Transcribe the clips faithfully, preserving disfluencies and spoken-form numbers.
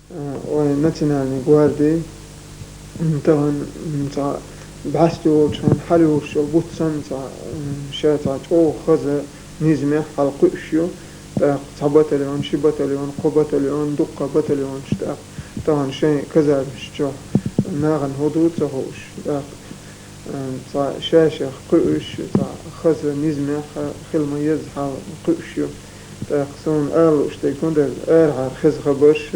Вайн национальный гварди, м, тахана, м, цхьа бӀаьсте волчу хенахь хьалайолуш йолу бутт санна, цхьа, м, ша цхьа чӀогӀа хаза низамехь хьалакхуьуш ю. ТӀаккха цхьа батальон, ши батальон, кхо батальон, дуккха батальонаш, тӀаккха тахана шайн казармаш чохь нахана хӀун ду ца хууш. ТӀаккха М, цхьа ша-шех кхуьуш, цхьа хаза низамехь хила ма-езза хьал кхуьуш ю. ТӀаккха суна ала лууш дерг хӀун дара, арахьара хеза хабарш,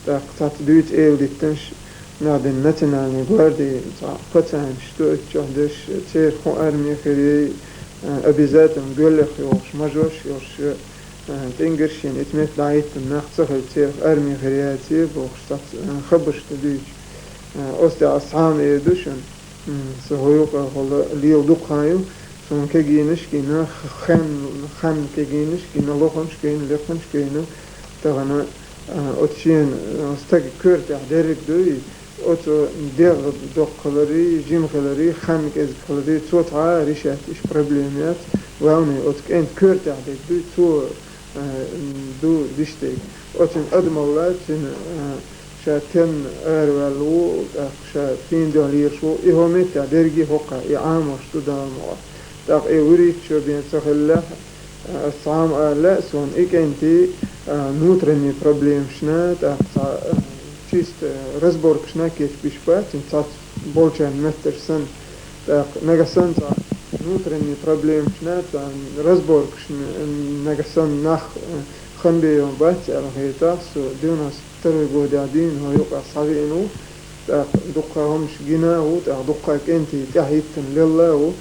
тӀаккха цхьацца дуьйцу эладиттанаш, нах дина национальный гварди, цхьа пацанаш ду оцу чохь дерш, церан хӀун арми хир ю, обязательно гоьллех йохуш, мажорш йолуш, тӀингара шена итт метр дӀахӀиттина нах ца хилла церан арми хир яц бохуш, цхьацца хабарш ду дуьйцу. Оцу тӀехь ас цхьа а ма эр ду шуна. М, сан хӀу юкъахула лела дукха хан ю, суна кегийнаш а гина, хан, хан кегийнаш а гина, лоханаш а гина, лекханаш а гина, тахана, а, оцу шена, а, стаг коьртехь дерриг дуй, оцу дегӀ доккха хиларий, жима хиларий, хан кӀезиг хиларий, цо цхьа а решать еш проблема яц, главное, оцу кӀентан коьртехь дерг дуй, цо, а, ду диш дерг. Оцу адамалла, цуьнан, а, ша тенна араваьлла ву, тӀаккха ша пин дуьхьа лелаш ву, и хӀокху меттехь дерриге а хӀокху, и Ӏамош ду Дала мукъ лахь. ТӀаккха и вуьрхӀитта шо бен ца хиллехь, ас цхьа а ма ала лаьа суна, и кӀентий, а, внутренний проблемашна, тӀаккха цхьа, а, чисто разборкашна кечбеш бац, цхьацца болчарна метташ санна, тӀаккха нагахь санна цхьа внутренний проблемашна, цхьа разборкашна, нагахь санна нах, а, хан бен бац аьлла хетахь, со девяносто второй годехь дийна хӀокху юкъахь схьавеана ву, тӀаккха дуккха хӀуманаш гина а ву, тӀаккха дуккха кӀентий тӀаьхьахӀиттина лелла а ву.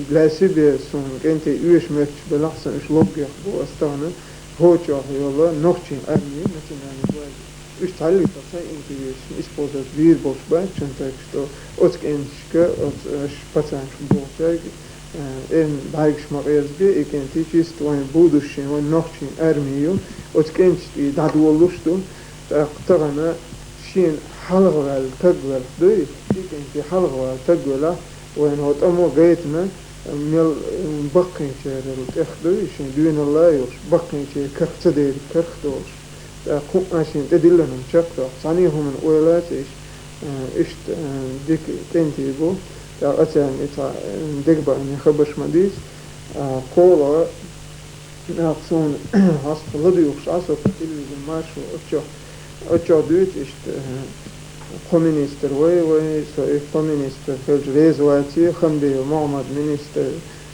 Для себя суна кӀентий оьшу моьттуш белахь, сан уьш логгех бу ас тахана, хӀокху чохь йолу нохчийн арми, национальный гвардия. Уьш цхьаьллиг сан интересашна использовать бийр болуш бац, чун, так что оцу кӀенташка, оцу, аш пацанаш бохучаьрга, э, эн бӀаьргаш ма къерзабе, и кӀентий чисто вайн будущее, вайн нохчийн арми ю, оцу кӀенташна тӀе дӀадолалуш ду. ТӀаккха тахана шена хьалхаваьлла таг велахь дуй, и кӀентий хьалхаваьлла таг велахь, вайна хӀо тӀамо гайтина, мел, м, баккхийчарел тӀех дуй, шен доьналла а йолуш, баккхийчеран карах ца дерг карах долуш. ТӀаккха хӀуъа шена тӀедиллина-м чекхдоккху, цхьаьна хӀуманна ойла а ца еш, э, иштта, э, дика кӀентий бу, тӀаккха царна и цхьа, э, дегабаъне хабарш ма дийца. А, кхоалгӀа, тӀаккха суна хьаста ладуьйгӀуш Ӏа со по телевизору маршо, оцу чохь, оцу чохь дуьйцу иштта, э, кхо министр вай, вай, со и кхо министр хилча реза вац, Хамбиев Мухьаммад министр,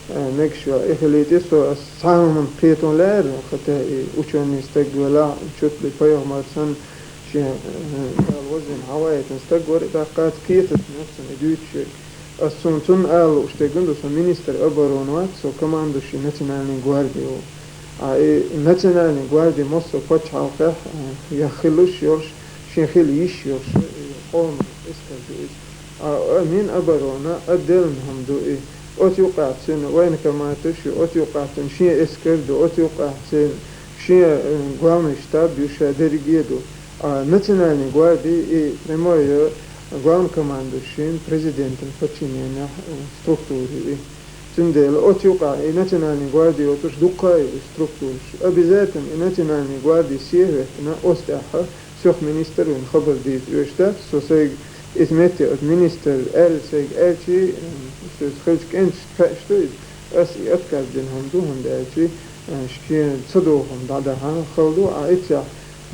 э, мегаш ваьлла и хилийта, со ас цхьа а хӀуманна кхетам лаьара, хӀета и учёный стаг велахь, чуьтли пайхамар санна, шен, э, Дала вазвина хьаваийтина стаг вара, и тӀаккха кхетам яц суна и дуьйцуш верг. Ас цунна, цунна ала лууш дерг ду, со министр обороны вац, со командующий национальной гвардии ву. А и национальной гвардия массо а пачхьалкхехь, э, я хилуш йолуш, шен хила йиш йолуш, и къоман эскар ду иза. А, а Минобороны отдельно хӀума ду и. Оцу юкъахь цуьнан военкоматаш ю, оцу юкъахь цуьнан шен эскар ду, оцу юкъахь цуьнан шен, э, главный штаб ю, ша дерриге а ду. А национальной гвардии и прямой, э, главнокомандующийн, президентан подчинениехь, э, структура ю и. Цундела оцу юкъахь и национальной гвардия йоцурш дуккха а ю и структураш. Обязательно и национальной гвардия сехӀоьттина, оцу тӀехь сох министр вина хабар дийца оьшуш дац, со сайга иза метте оцу министр аьлла сайга аьлчи, э, соьца хилча кӀенташна хаьаш ду иза. Ас и отказ дина хӀума ду, хӀунда аьлчи, э, шен ца догӀу хӀума дӀадахьа хала ду, а иццехь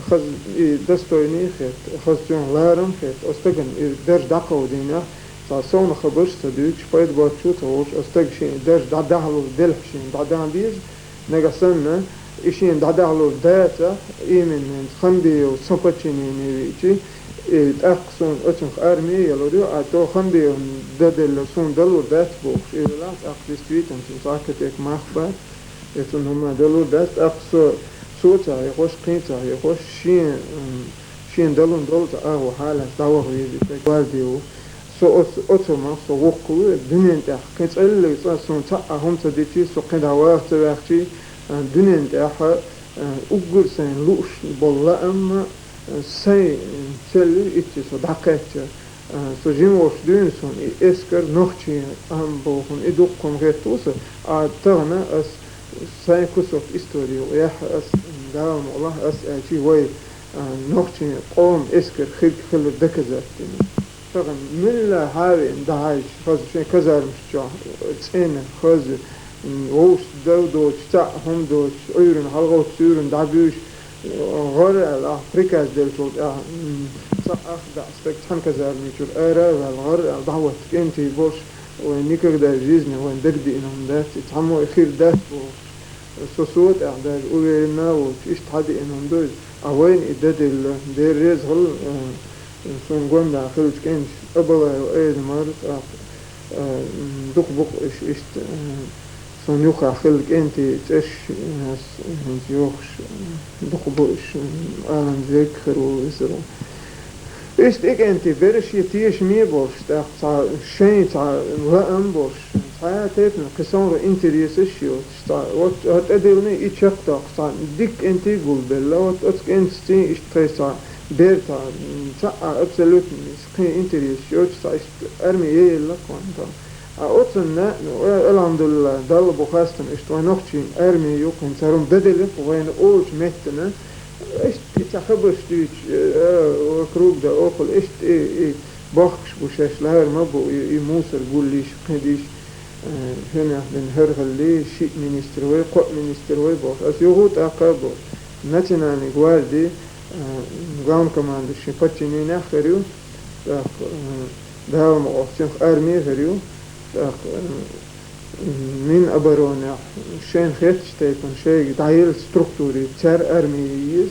хаза и достойный хетта, хаза цуьнан ларам хетта, оцу стагана и дарж дӀакховдийнехь, цхьа совнаха хабарш а ца дуьйцуш, пайда боцчу а ца волуш, оцу стага шен и дарж дӀадахьалур делахь шена дӀадан беза, нагахь санна, и шена дӀадахьалур дацахь, именно хӀинца Хамбиев сан подчинение веъчи, и тӀаккха суна оцунах арми а ялур ю, а то Хамбиевна дан делла суна далур дац бохуш, и велахь, тӀаккха действительно цунна цхьа а капек мах бац. Я цунна хӀума далур дац, тӀаккха со, со ца хьехош, кхин ца хьехош, шен, м, шен далун долу цхьа агӀо хьалаьцна дӀаваха веза и гварди ву. Со оц-, оцу хӀуманах со воккха ву, дуьнен тӀехь кхин цӀеллиг цкъа суна цхьа а хӀума ца дичи, со кхин дӀа ваха ца ваьхчи, а, дуьнен тӀехь, а, уггар сайн лууш болу лаам, а, сайн, м, цӀеллиг ицци со дӀакхаьчча. А, со жима волуш дуьйна суна и эскар, нохчийн ам бохург, и дуккха хӀума хетта ву сан, а тахана ас сайн кусок истори юкъа яхьа ас, Дала мукъ лахь, ас аьлчи вай, а, нохчийн къоман эскар хилар доказать дина. Тахан милла хьавеана дӀахьажача, хаза шайн казармаш чохь цӀена, хаза, м, вовшах дов доцуш, цхьаъ хӀума доцуш, Ӏуьйранна хьалагӀовттуш, Ӏуьйранна дӀабуьйш, гӀар аьлла, ахь приказ деллачул тӀаьхьа, м, цхьа ах даьӀа стаг цхьана казарми чуьра ара а ваьлла, гӀар аьлла, дӀахӀотта кӀентий болуш, вайн никогда в жизни вайн дагадеана хӀума дац, и цхьаммо а хир дац бохуш. Со, со тӀехь даже уверенно а волчу, иштта хьадеана хӀума ду иза. А вайна и дан делла, Дела реза хуьлда, э, суна гонаха хиллачу кӀенташа, Абалаева Айдамар, тӀаккха, э, дукха бу-кх уьш иштта, э, суна юххехь хилла кӀентий цӀерш, э, ас хӀинца йохуш, э, дукха бу уьш, э, Ӏалам вега хир ву иза. Иштта и кӀентий берриш а тешаме а болуш, тӀаккха цхьа шайн цхьа лаам а болуш, цхьа а тайпана кхин совнаха интересаш а йоцуш, цхьа, вот, хӀара тӀедиллина и чекхдоккхуш, цхьа дика кӀентий а гулбелла, вот оцу кӀентаца иштта тхайша цхьа бер цхьа, м, цхьа а абсолютно кхин интересаш йоцуш, цхьа иштта арми яелла кхунна. А оцунна, ну, э, алхьамдулиллахӀ, Далла бу хастам, иштта вайн нохчийн арми ю, кхин цара хӀума дан делла-кх вайна олучу меттана, иштта и цхьа хабарш дуьйцуш, э, э, вокруг да около, иштта и, и бохкуш бу шаьш, лахьара ма бу и, и мусор гуллийша, кхин дийша, э, хӀуьнех бина хӀара хилла, шиъ министр вай, кхоъ министр вай бохуш. Ас юха а тӀаккха а боху, Национальный гварди, э, главнокомандующий шен подчиненех хир ю, тӀаккха, э, Дала мукъ лахь, цуьнах арми а хир ю, тӀаккха, э, Миноборонех шайна хеттачу тайпана шайга дӀаелла структури, цара арми еза.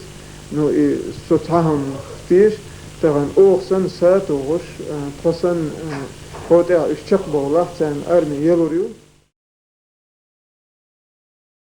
Ну, и со цхьа хӀума теша, тахана оха санна са а тухуш, а, тхо санна, а, тхо тӀехь уьш чекхбовлахь, царна арми ялур ю.